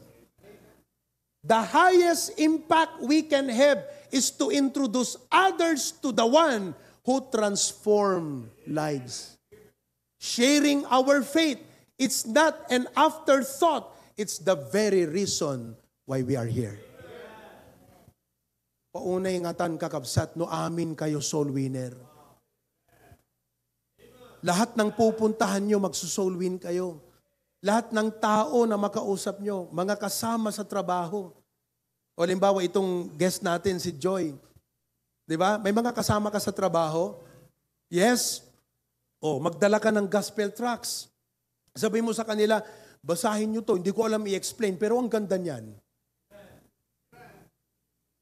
The highest impact we can have is to introduce others to the one who transforms lives. Sharing our faith, it's not an afterthought, it's the very reason why we are here. Paunay ingatan kakabsat, no amin kayo soul winner. Lahat ng pupuntahan nyo, magsusoul win kayo. Lahat ng tao na makausap nyo, mga kasama sa trabaho. O halimbawa, itong guest natin, si Joy. Di ba? May mga kasama ka sa trabaho. Yes. O, magdala ka ng gospel tracts. Sabi mo sa kanila, basahin nyo to. Hindi ko alam i-explain, pero ang ganda niyan.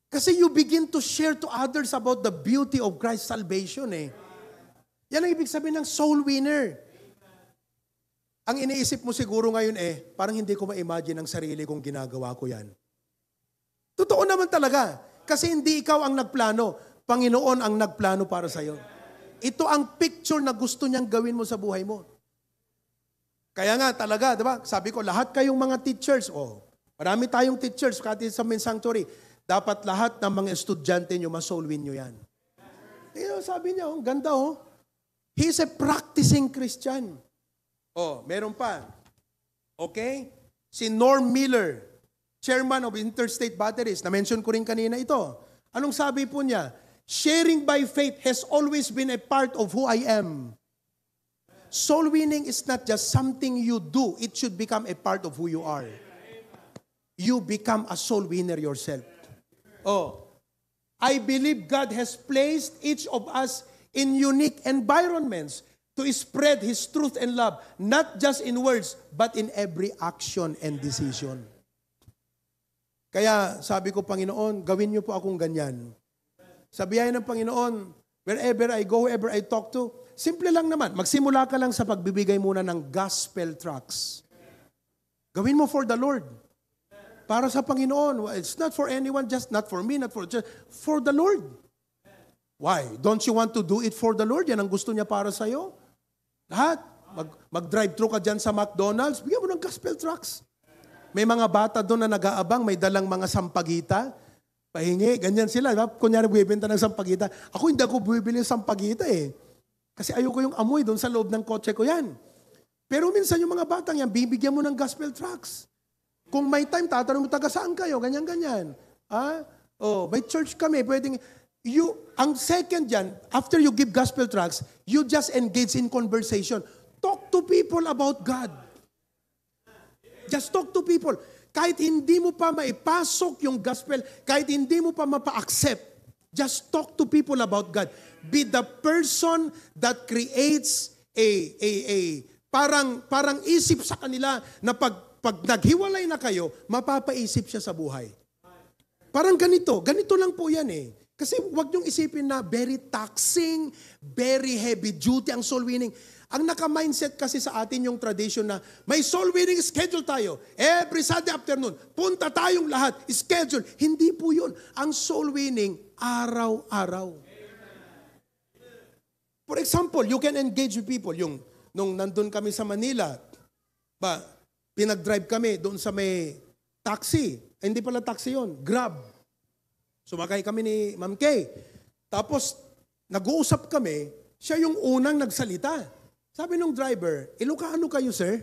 Kasi you begin to share to others about the beauty of Christ's salvation eh. Yan ang ibig sabihin ng soul winner. Ang iniisip mo siguro ngayon parang hindi ko ma-imagine ang sarili kong ginagawa ko yan. Totoo naman talaga. Kasi hindi ikaw ang nagplano. Panginoon ang nagplano para sa'yo. Ito ang picture na gusto niyang gawin mo sa buhay mo. Kaya nga talaga, di ba? Sabi ko, lahat kayong mga teachers, marami tayong teachers, kati sa Men's Sanctuary, dapat lahat ng mga estudyante nyo, ma-soul win nyo yan. Sabi niya, ganda He's a practicing Christian. Meron pa. Okay? Si Norm Miller, chairman of Interstate Batteries, na-mention ko rin kanina ito. Anong sabi po niya? Sharing by faith has always been a part of who I am. Soul winning is not just something you do. It should become a part of who you are. You become a soul winner yourself. I believe God has placed each of us in unique environments to spread His truth and love, not just in words, but in every action and decision. Kaya sabi ko, Panginoon, gawin niyo po akong ganyan. Sabihin ng Panginoon, wherever I go, whoever I talk to, simple lang naman, magsimula ka lang sa pagbibigay muna ng gospel tracts. Gawin mo for the Lord. Para sa Panginoon. It's not for anyone, just not for me, not for the Lord. Why? Don't you want to do it for the Lord? Yan ang gusto niya para sa'yo. Lahat. Mag-drive-thru ka dyan sa McDonald's, bigyan mo ng gospel tracts. May mga bata doon na nag-aabang, may dalang mga sampagita. Pahingi, ganyan sila. Kunyari, bibenta ng sampagita. Ako hindi ako bibili ng sampagita Kasi ayoko yung amoy doon sa loob ng kotse ko yan. Pero minsan yung mga batang yan, bibigyan mo ng gospel tracts. Kung may time, tatanong mo, taga saan kayo? Ganyan-ganyan. May church kami, pwedeng... ang second yan, after you give gospel tracts, you just engage in conversation. Talk to people about God. Just talk to people. Kahit hindi mo pa maipasok yung gospel, kahit hindi mo pa mapa-accept, just talk to people about God. Be the person that creates parang isip sa kanila na pag naghiwalay na kayo, mapapaisip siya sa buhay. Parang ganito lang po yan Kasi wag niyong isipin na very taxing, very heavy duty ang soul winning. Ang naka-mindset kasi sa atin yung tradition na may soul winning schedule tayo. Every Sunday afternoon, punta tayong lahat, schedule. Hindi po yun. Ang soul winning, araw-araw. For example, you can engage with people. Nung nandun kami sa Manila, pinag-drive kami doon sa may taxi. Hindi pala taxi yun, Grab. Sumakay kami ni Ma'am Kay. Tapos, nag-uusap kami, siya yung unang nagsalita. Sabi nung driver, Ilocano kayo, sir?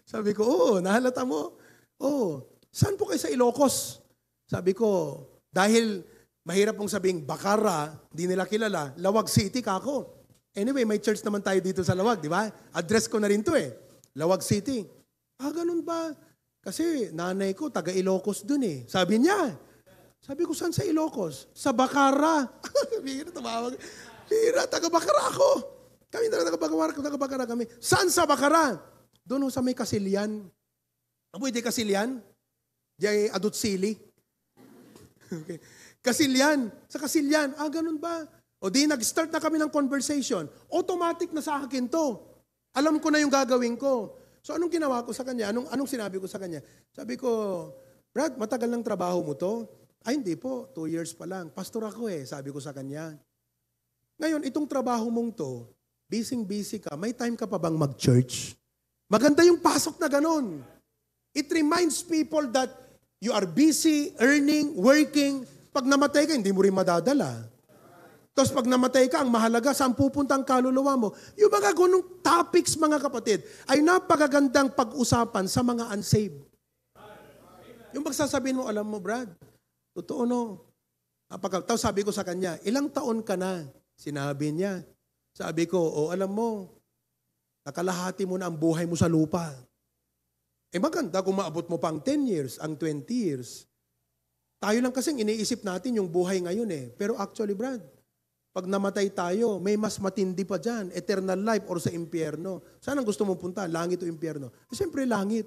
Sabi ko, oo, nahalata mo. Oo, saan po kayo sa Ilocos? Sabi ko, dahil mahirap pong sabing Bacara, di nila kilala, Lawag City kako. Anyway, may church naman tayo dito sa Lawag, di ba? Address ko na rin to Lawag City. Ganun ba? Kasi nanay ko, taga Ilocos dun Sabi niya. Sabi ko, saan sa Ilocos? Sa Bacara. Bira, tumawag. Bira, taga Bacara ako. Kami taga-Bacara kami. Saan sa Bacara? Doon sa may Kasilyan. Pwede Kasilyan? Diyan Adut Sili. Okay. Kasilyan. Sa Kasilyan. Ganun ba? O di nag-start na kami ng conversation. Automatic na sa akin to. Alam ko na yung gagawin ko. So anong ginawa ko sa kanya? Anong sinabi ko sa kanya? Sabi ko, Brad, matagal ng trabaho mo to? Ay, hindi po. 2 years pa lang. Pastor ako sabi ko sa kanya. Ngayon, itong trabaho mong to, busy ka, may time ka pa bang mag-church? Maganda yung pasok na ganun. It reminds people that you are busy, earning, working. Pag namatay ka, hindi mo rin madadala. Tapos pag namatay ka, ang mahalaga, saan pupunta ang kaluluwa mo? Yung mga ganung topics, mga kapatid, ay napakagandang pag-usapan sa mga unsaved. Yung magsasabihin mo, alam mo, Brad, totoo no. Tapos sabi ko sa kanya, ilang taon ka na? Sinabi niya. Sabi ko, alam mo, nakalahati mo na ang buhay mo sa lupa. Maganda kung maabot mo pang 10 years, ang 20 years. Tayo lang kasing iniisip natin yung buhay ngayon Pero actually, Brad, pag namatay tayo, may mas matindi pa dyan, eternal life or sa impyerno. Saan ang gusto mong punta? Langit o impyerno? Siyempre, langit.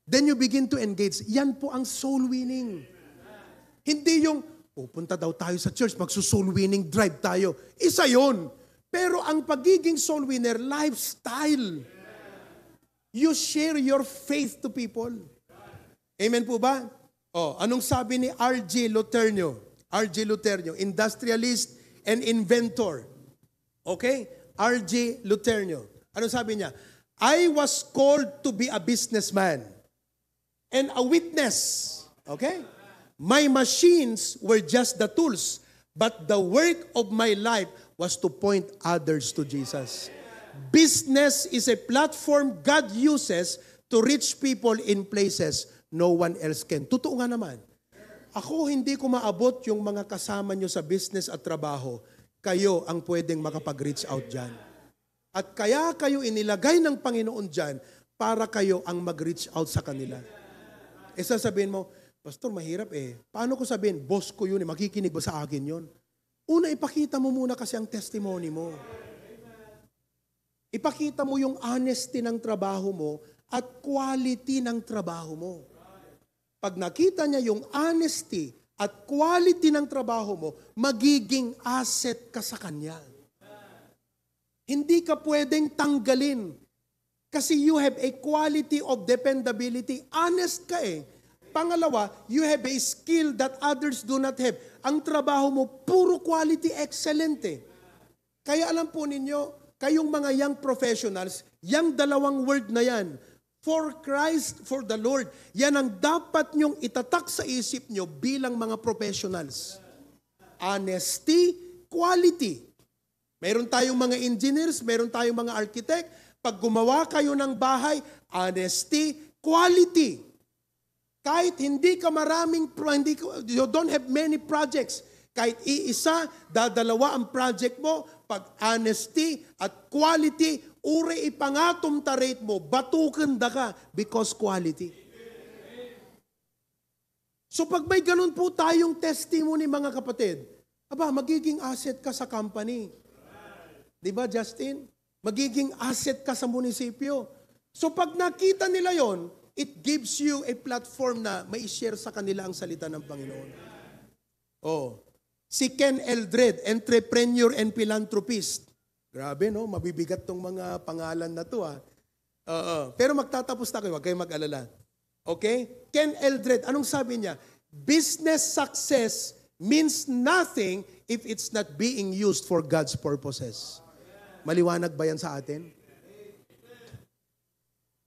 Then you begin to engage. Yan po ang soul winning. Hindi yung, pupunta daw tayo sa church, magso-soul winning drive tayo. Isa yon. Pero ang pagiging soul winner, lifestyle. You share your faith to people. Amen po ba? Anong sabi ni R.G. Luternio? R.G. Luternio, industrialist and inventor. Okay? R.G. Luternio. Anong sabi niya? I was called to be a businessman and a witness. Okay? My machines were just the tools, but the work of my life was to point others to Jesus. Business is a platform God uses to reach people in places no one else can. Totoo nga naman. Ako, hindi ko maabot yung mga kasama nyo sa business at trabaho. Kayo ang pwedeng makapag-reach out dyan. At kaya kayo inilagay ng Panginoon dyan para kayo ang mag-reach out sa kanila. Sasabihin mo, Pastor, mahirap Paano ko sabihin, boss ko yun makikinig ba sa akin yun? Una, ipakita mo muna kasi ang testimony mo. Ipakita mo yung honesty ng trabaho mo at quality ng trabaho mo. Pag nakita niya yung honesty at quality ng trabaho mo, magiging asset ka sa kanya. Hindi ka pwedeng tanggalin kasi you have a quality of dependability. Honest ka Pangalawa, you have a skill that others do not have. Ang trabaho mo, puro quality, excellent Kaya alam po ninyo, kayong mga young professionals, yung dalawang word na yan, for Christ, for the Lord, yan ang dapat nyong itatak sa isip nyo bilang mga professionals. Honesty, quality. Meron tayong mga engineers, meron tayong mga architect. Pag gumawa kayo ng bahay, honesty, quality. Kahit hindi ka you don't have many projects. Kahit iisa, dadalawa ang project mo, pag honesty at quality, uri ipangatom ta rate mo, batukan da ka because quality. So pag may ganun po tayong testimony mga kapatid, magiging asset ka sa company. Di ba, Justin? Magiging asset ka sa munisipyo. So pag nakita nila yon, it gives you a platform na mai-share sa kanila ang salita ng Panginoon. Si Ken Eldred, entrepreneur and philanthropist. Grabe, no? Mabibigat tong mga pangalan na to, ah. Oo. Pero magtatapos na kayo, huwag kayong mag-alala. Okay? Ken Eldred, anong sabi niya? Business success means nothing if it's not being used for God's purposes. Maliwanag ba yan sa atin?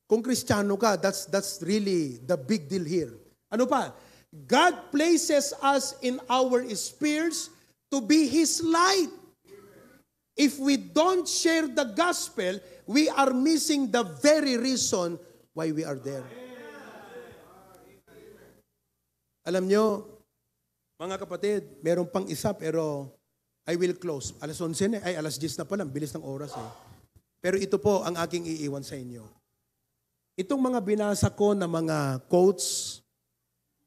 Kung Kristiyano ka, that's really the big deal here. Ano pa? God places us in our spheres to be His light. If we don't share the gospel, we are missing the very reason why we are there. Alam nyo, mga kapatid, meron pang isa pero I will close. Alas 11 na, alas 10 na pala, bilis ng oras eh. Pero ito po ang aking iiwan sa inyo. Itong mga binasa ko na mga quotes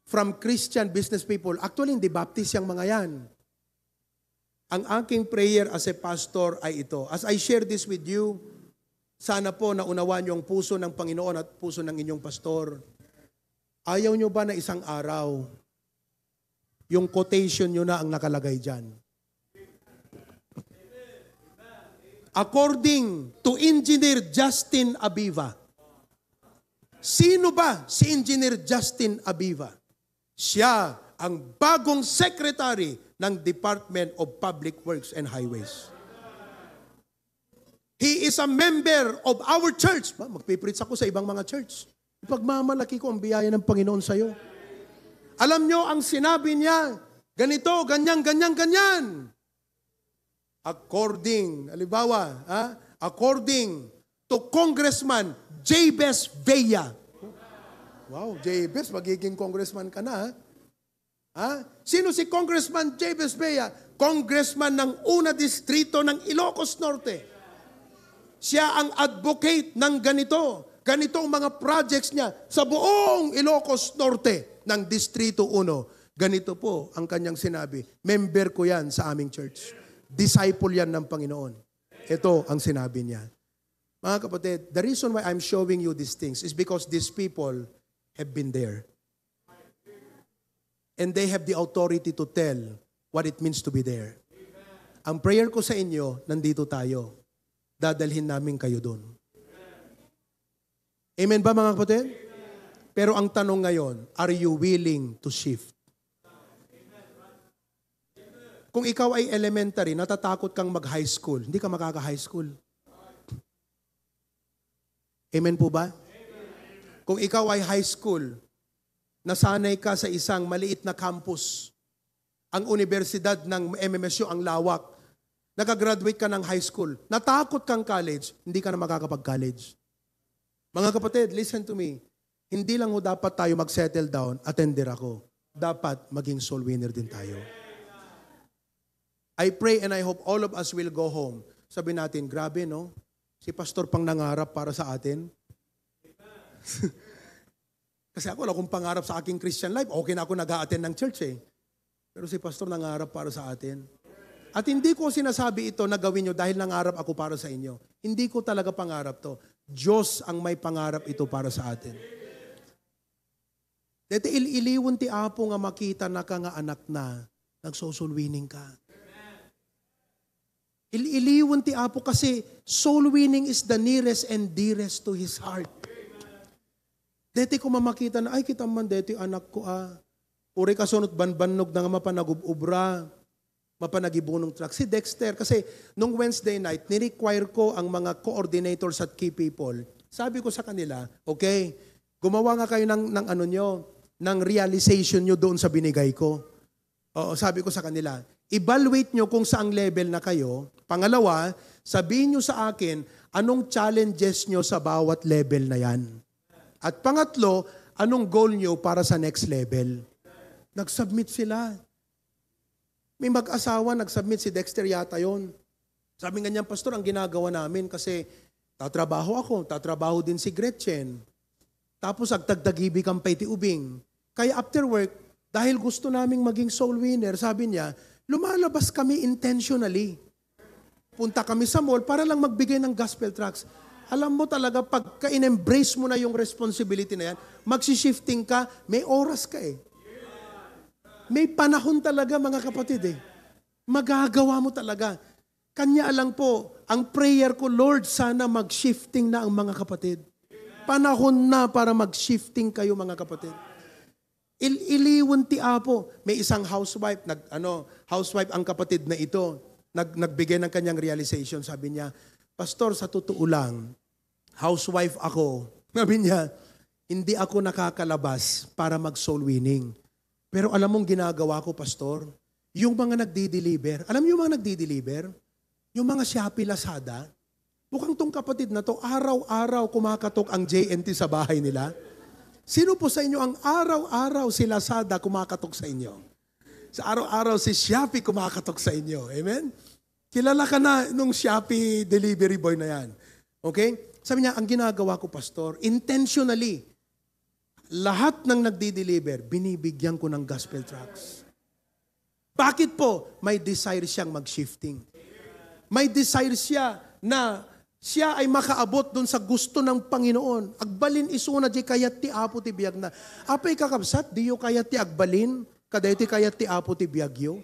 from Christian business people, actually hindi Baptist yung mga yan. Ang aking prayer as a pastor ay ito. As I share this with you, sana po naunawaan niyo ang puso ng Panginoon at puso ng inyong pastor. Ayaw nyo ba na isang araw, yung quotation nyo na ang nakalagay dyan? According to Engineer Justin Abiva. Sino ba si Engineer Justin Abiva? Siya ang bagong secretary ng Department of Public Works and Highways. He is a member of our church. Magpipreach ako sa ibang mga church. Ipagmamalaki ko ang biyaya ng Panginoon sa iyo. Alam nyo, ang sinabi niya, ganito, ganyan, ganyan, ganyan. According to Congressman Jabez Villa. Wow, Jabez, magiging congressman ka na, ha? Sino si Congressman Jabez Villa? Congressman ng una distrito ng Ilocos Norte. Siya ang advocate ng ganitong mga projects niya sa buong Ilocos Norte ng Distrito 1. Ganito po ang kanyang sinabi. Member ko yan sa aming church. Disciple yan ng Panginoon. Ito ang sinabi niya. Mga kapatid, the reason why I'm showing you these things is because these people have been there. And they have the authority to tell what it means to be there. Ang prayer ko sa inyo, nandito tayo. Dadalhin namin kayo doon. Amen ba mga kapatid? Pero ang tanong ngayon, are you willing to shift? Kung ikaw ay elementary, natatakot kang mag-high school, hindi ka makaka-high school. Amen po ba? Kung ikaw ay high school, nasanay ka sa isang maliit na campus, ang universidad ng MMSU ang lawak, nakagraduate ka ng high school, natakot kang college, hindi ka na makakapag-college. Mga kapatid, listen to me. Hindi lang ho dapat tayo mag-settle down, attender ako. Dapat maging soul winner din tayo. I pray and I hope all of us will go home. Sabi natin, grabe no? Si pastor pang nangarap para sa atin. Kasi ako wala akong pangarap sa aking Christian life. Okay na ako nag-a-attend ng church eh. Pero si pastor nangarap para sa atin. At hindi ko sinasabi ito na gawin nyo dahil nangarap ako para sa inyo. Hindi ko talaga pangarap to. Diyos ang may pangarap ito para sa atin. Dito iliwan ti Apo nga makita na ka nga anak na nagsoul winning ka. Iliwan ti Apo kasi soul winning is the nearest and dearest to His heart. Dito ko mamakita na, ay kita man dito anak ko Uri kasunod banbanog na nga mapanagububra, mapanagibunong truck. Si Dexter, kasi nung Wednesday night, ni-require ko ang mga coordinators at key people. Sabi ko sa kanila, okay, gumawa nga kayo ng realization nyo doon sa binigay ko. Sabi ko sa kanila, evaluate nyo kung saang level na kayo. Pangalawa, sabihin nyo sa akin, anong challenges nyo sa bawat level na yan. At pangatlo, anong goal nyo para sa next level. Nag-submit sila. May mag-asawa, nag-submit si Dexter yata yon. Sabi nga niya, Pastor, ang ginagawa namin kasi tatrabaho din si Gretchen. Tapos agtagdagibig ang paiti ubing. Kaya after work, dahil gusto naming maging soul winner, sabi niya, lumalabas kami intentionally. Punta kami sa mall para lang magbigay ng gospel tracts. Alam mo talaga, pagka in-embrace mo na yung responsibility na yan, magsishifting ka, may oras ka eh. May panahon talaga mga kapatid eh. Magagawa mo talaga. Kanya lang po, ang prayer ko, Lord, sana mag-shifting na ang mga kapatid. Panahon na para mag-shifting kayo mga kapatid. Iliwan ti Apo. May isang housewife, housewife ang kapatid na ito, nagbigay ng kanyang realization. Sabi niya, Pastor, sa totoo lang, housewife ako. Sabi niya, hindi ako nakakalabas para mag-soul winning. Pero alam mong ginagawa ko, Pastor, yung mga nagdi-deliver, alam niyo yung mga nagdi-deliver? Yung mga Shopee, Lazada, mukhang tong kapatid na to, araw-araw kumakatok ang JNT sa bahay nila. Sino po sa inyo ang araw-araw si Lazada kumakatok sa inyo? Sa araw-araw si Shopee kumakatok sa inyo. Amen? Kilala ka na nung Shopee delivery boy na yan. Okay? Sabi niya, ang ginagawa ko, Pastor, intentionally, lahat ng nagdi-deliver, binibigyan ko ng gospel tracts. Bakit po? May desire siyang mag-shifting. May desire siya na siya ay makaabot doon sa gusto ng Panginoon. Agbalin isuna di kayat ti Apo ti biyag na. Apay kakabsat, di yo kayat ti agbalin, kaday ti kayat ti Apo ti biyag yo.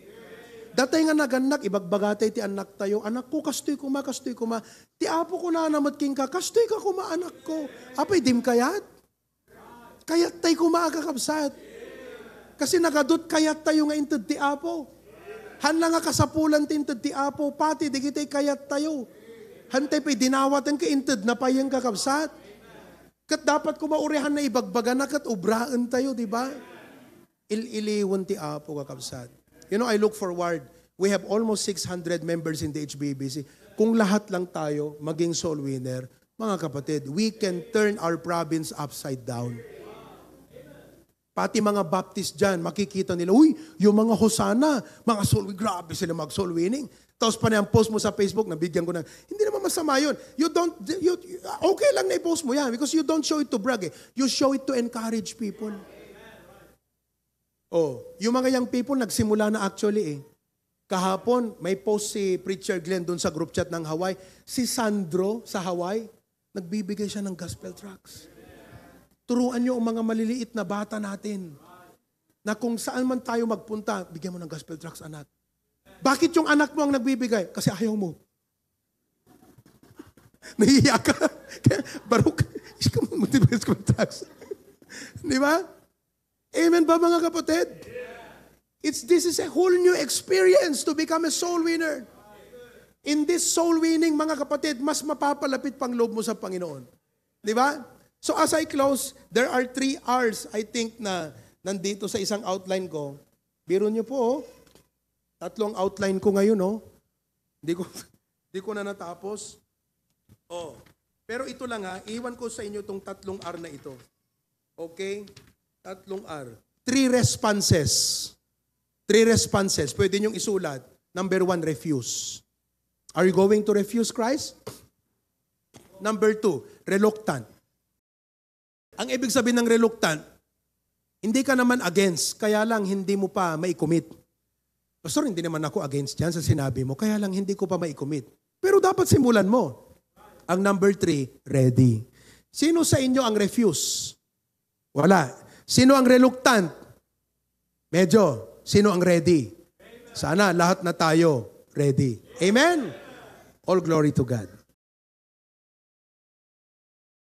Datay nga naganak, ibagbagatay ti anak tayo. Anak ko, kastoy kuma. Ti Apo ko na namat king ka, kastoy ka kuma anak ko. Apay dim kayat? Kayat tay kuma kakabsat. Kasi nagadot kayat tayo nga inted ti Apo. Hanla nga kasapulan tinted ti Apo, pati di kitay kayat tayo. Hantay pa'y dinawatan ka inted na payang kakabsat. Kat dapat ko maurihan na ibagbaga na kat ubraan tayo, di ba? Iliwan ti Apo kakabsat. You know, I look forward. We have almost 600 members in the HBBC. Kung lahat lang tayo maging soul winner, mga kapatid, we can turn our province upside down. Pati mga Baptist dyan, makikita nila, uy, yung mga Hosanna, mga soul winning, grabe sila mag-soul winning. Tapos pa na yung post mo sa Facebook, nabigyan ko ng, hindi naman masama yun. Okay lang na i-post mo yan because you don't show it to brag eh. You show it to encourage people. Oh, yung mga young people, nagsimula na actually eh. Kahapon, may post si Preacher Glenn doon sa group chat ng Hawaii. Si Sandro sa Hawaii, nagbibigay siya ng gospel tracts. Turuan nyo ang mga maliliit na bata natin na kung saan man tayo magpunta, bigyan mo ng gospel tracts, anak. Bakit yung anak mo ang nagbibigay? Kasi ayaw mo. Nahihiya ka. Barok, iska mo gospel tracts. Di ba? Amen ba mga kapatid? This is a whole new experience to become a soul winner. In this soul winning, mga kapatid, mas mapapalapit pang loob mo sa Panginoon. Di ba? So as I close, there are 3 R's, I think, na nandito sa isang outline ko. Biro nyo po, 3 outline ko ngayon, Hindi ko na natapos. Pero ito lang iwan ko sa inyo itong 3 R na ito. Okay? 3 R. 3 responses. 3 responses. Pwede niyong isulat. Number 1, refuse. Are you going to refuse Christ? Number 2, reluctant. Ang ibig sabihin ng reluctant, hindi ka naman against, kaya lang hindi mo pa mai-commit. Pastor, hindi naman ako against yan sa sinabi mo, kaya lang hindi ko pa mai-commit. Pero dapat simulan mo. Ang number 3, ready. Sino sa inyo ang refuse? Wala. Sino ang reluctant? Medyo. Sino ang ready? Sana lahat na tayo ready. Amen? All glory to God.